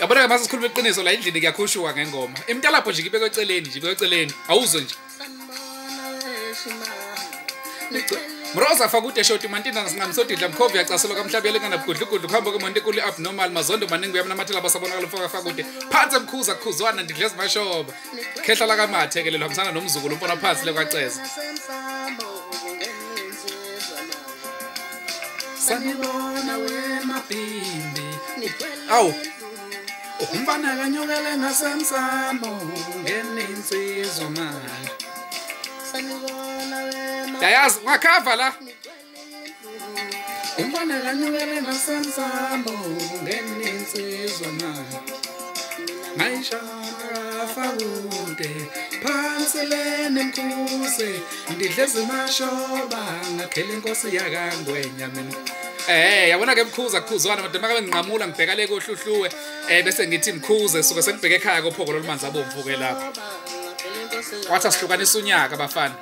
Yabona ke mase sikhuluma iqiniso la endlini kuyakhushuka ngengoma. Imntalapho nje ibekwe eceleni nje, ibekwe eceleni. Awuzwe nje. Mroza fakude shoti mantina singamsodidla mkhovi yacaselo kamhlaba yelengana bugudlugudlu kuhamba kwemonto enkulu abnormal mazondo maningi uyamunamathela basabonakala mfoka fakude phansi emkhuza kukhuzwana ndidle ezimashoba khehla lakamathe ke lelo hambisana nomzukulu umpona phansi lekwaceza. Sanibona wemabhimbi. Awu umfana kanyukele ngasemsamo ngeninsizwa manje. Yayazi ungakhava la. Umfana kanyukele ngasemsamo ngeninsizwa manje. Ngayishaya fakude phansi lene mkhuze ndidle ezimashoba ngakhela inkosi yakangwenya mina. Yabona ke mkhuza kukhuzwana kodwa makabe nginqamula ngibheka le kohluhluwe bese ngithi mkhuze suke sengibheke ekhaya kophoko lolumanzi abomvu ke lapho. Wathi asihlukanisa unyaka bafana.